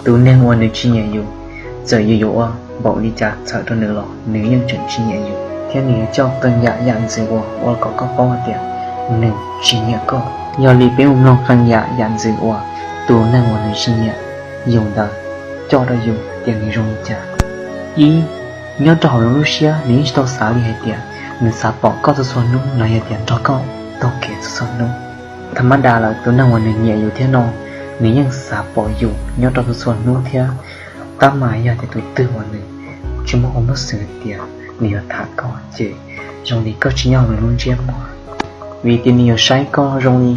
Tus neeg uas nws tsis nyiam yus, txawm yus yuav ua npaum li cas txhawm rau nws los nws yeej tseem tsis nyiam yus, thiab nws yuav coj qee yam yam ntxwv uas ua kom koj paub hais tias nws tsis nyiam koj. Yog li peb mus mloog qee yam yam ntxwv uas tus neeg uas nws tsis nyiam yus ntawd coj rau yus tias nws zoo li cas. Ib, nyob rau hauv nws lub siab nws yeej tsis tau xav li hais tias nws xav pom koj txhua txhua hnub los yog tias nrog koj taug kev txhua txhua hnub. Tha mab das lawm tus neeg uas nws nyiam yus thiab no, nws yeej xav pom yus nyob rau txhua txhua hnub thiab. Tab mas yog tias tus twg uas nws tsis muaj qhov muaj xwm hais tias nws yuav tham koj ces zoo li koj tsis nyob hauv nws lub ntsiab muag, vim tias nws yuav saib koj zoo li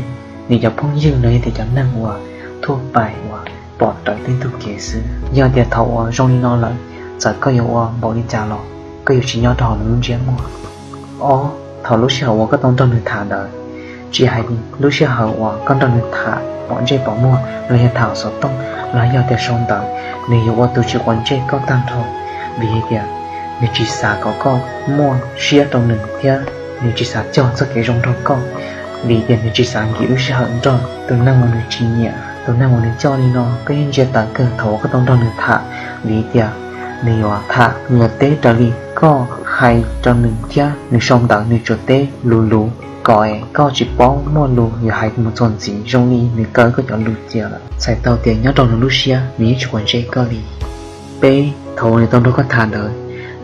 nws cov phooj ywg los yog tias cov neeg uas thuaj pais uas pom raws tej tug kev xwb. Yog tias thaum uas zoo li no lawm, txawm koj yuav ua npaum li cas los koj yuav tsis nyob rau hauv nws lub ntsiab muag. Ob, thaum lub sij hawm uas koj tau nrog nws tham ntawd, tsis hais lub sij hawm uas koj nrog nws tham pom ntsej pom muag los yog tham xov tooj los yog tias sau ntawv, nws yuav ua tus tsis quav ntsej koj tag nrho, vim hais tias nws tsis xav kom koj muaj siab rau nws thiab nws tsis xav cog txoj kev zoo nrog koj, vim tias nws tsis xav nkim lub sij hawm nrog tus neeg uas nws tsis nyiam. Tus neeg uas nws coj li no koj yeej ntsia tawm kawg thaum uas koj tau nrog nws tham, vim tias nws yuav tham, nws yuav teb raws li koj hais rau nws thiab nws sau ntawv nws tsuas teb luv luv kom es koj tsis paub muaj lus yuav hais mus txog ntxiv zoo li nws kaw koj cov lus cia lawm. Txhais tau tias nyob rau nws lub siab nws yeej tsis quav ntsej koj li. Peb, thaum uas nws tau nrog koj tham ntawd,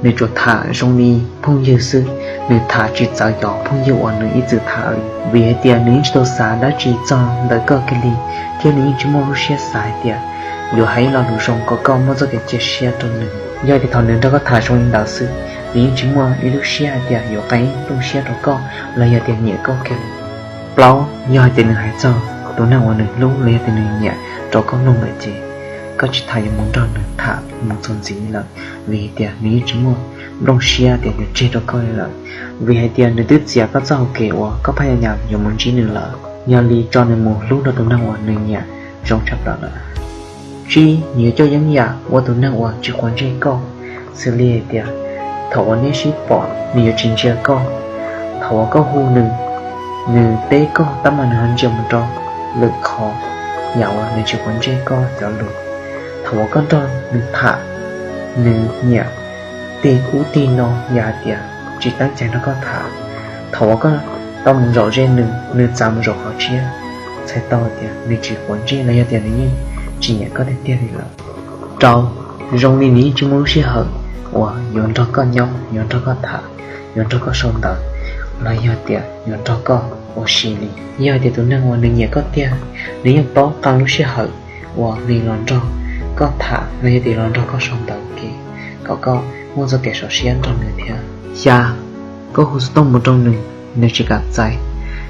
nws tsuas tham zoo li phooj ywg xwb, nws tham tsis txawv cov phooj ywg uas nws ib txwm tham li, vim hais tias nws yeej tsis tau xav dab tsi txog ntawm koj kiag li, thiab nws yeej tsis muaj lub siab xav hais tias yuav hais ib lo lus zoo kom koj muaj txoj kev cia siab rau nws. Yog tias thaum nws nrog koj tham zoo li ntawd xwb, nws yeej tsis muaj ib lub siab hais tias yuav qee ib lub siab rau koj los yog tias nyiam koj kiag li. Plaub, yog hais tias nws hais txog tus neeg uas nws hlub los yog tias nws nyiam rau koj mloog lawm ces koj tsis tas yuav mus nrog nws tham mus txog ntxiv lawm, vim hais tias nws yeej tsis muaj nplooj siab tias yuav tseg rau koj li lawm, vim hais tias nws twb txiav koj txoj hau kev uas koj phaj yam yuav mus ntsib nws lawm. Yog li tso nws mus hlub rau tus neeg uas nws nyiam zoo tshaj plaws lawm. Tsib, nws yuav coj yeeb yam ua tus neeg uas tsis quav ntsej koj, xws li hais tias thaum uas neb sib pom nws yuav tsis ntsia koj, thaum uas koj hu nws, nws teb koj tab mas nws ho ntsia mus rau lwm qhov, yam uas nws tsis quav ntsej koj cov lus. Thaum uas koj nrog nws tham, nws nyiam tig ub tig no yam hais tias tsis teeb cai nrog koj tham. Thaum uas koj tau mus zaum ze nws, nws txav mus zaum qhov tshiab, txhais tau tias nws tsis quav ntsej los yog tias nws yeej tsis nyiam koj tiag tiag li lawm. Rau, zoo li nws yeej tsis muaj lub sij hawm uas yuav nrog koj nyob, yuav nrog koj tham, yuav nrog koj sau ntawv, los yog tias yuav nrog koj ua si li. Yog tias tus neeg uas nws nyiam koj tiag, nws yeej paub qee lub sij hawm uas nws los nrog koj tham los yog tias los nrog koj sau ntawv ua ke, kom koj muaj txoj kev sov siab nrog nws thiab. Xya, koj hu xov tooj mus rau nws, nws tsis kam txais.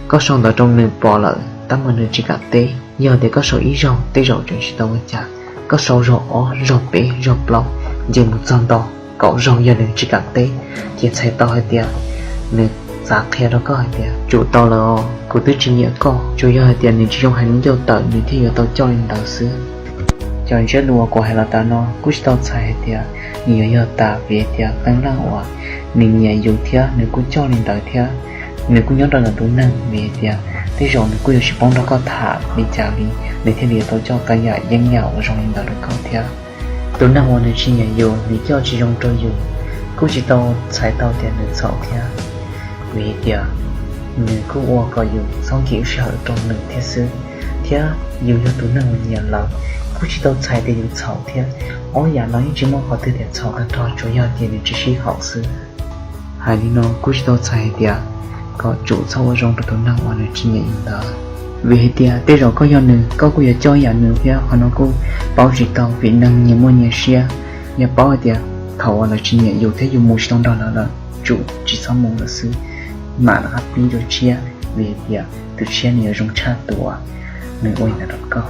Koj sau ntawv rau nws pom lawm tab mas nws tsis kam teb. Yog tias koj sau ib zaug tej zaum tseem tsis tau ua cas, koj sau zaug ob, zaug peb, zaug plaub, nce mus txog nto kaum zaug yog nws tsis kam teb, ces txhais tau hais tias nws xav qhia rau koj hais tias tsum tau lawm os, kuv twb tsis nyiam koj. Tsuas yog hais tias nws tsis zoo hais lub ncauj tawm nws thiaj yuav tau coj li ntawd xwb. Cov ntsiab lus uas kuv hais los tas no kuj tsis tau txhais hais tias nws yuav yog tas, vim hais tias qee leej uas nws nyiam yus thiab nws kuj coj li ntawd thiab nws kuj nyob rau ntawm tus neeg, vim hais tias tej zaum nws kuj yuav tsis paub nrog koj tham li cas li, nws thiaj li yuav tau coj qee yam yeeb yam uas zoo li ntawd rau koj thiab. Tus neeg uas nws tsis nyiam yus, nws coj tsis zoo rau yus, kuj tsis tau txhais tau tias nws txhaum thiab, vim hais tias nws kuj ua kom yus txhob nkim lub sij hawm rau nws thiab xwb. Thiab yus yog tus neeg uas nyiam lawm, kuj tsis tau txhais tias yus txhaum thiab. Ob yam no yeej tsis muaj qhov twg tias txhaum tag nrho, tsuas yog tias nws tsis sib haum xwb. Hais li no kuj tsis tau txhais hais tias kom tsum txhob ua zoo rau tus neeg uas nws tsis nyiam yus ntawd, vim hais tias tej zaum koj yog nws koj kuj yuav coj yam nws thiab. Qhov no kuj paub tsis tau vim neeg nyias muaj nyias siab. Yog paub hais tias thaum uas lawv tsis nyiam yus thiab yus mus tsis tau nrog lawv lawm, tsum tsis txhob mus lawm xwb, mam rov qab pib dua tshiab, vim hais tias tus tshiab nws yuav zoo tshaj tus uas nws ua li ntawd rau koj.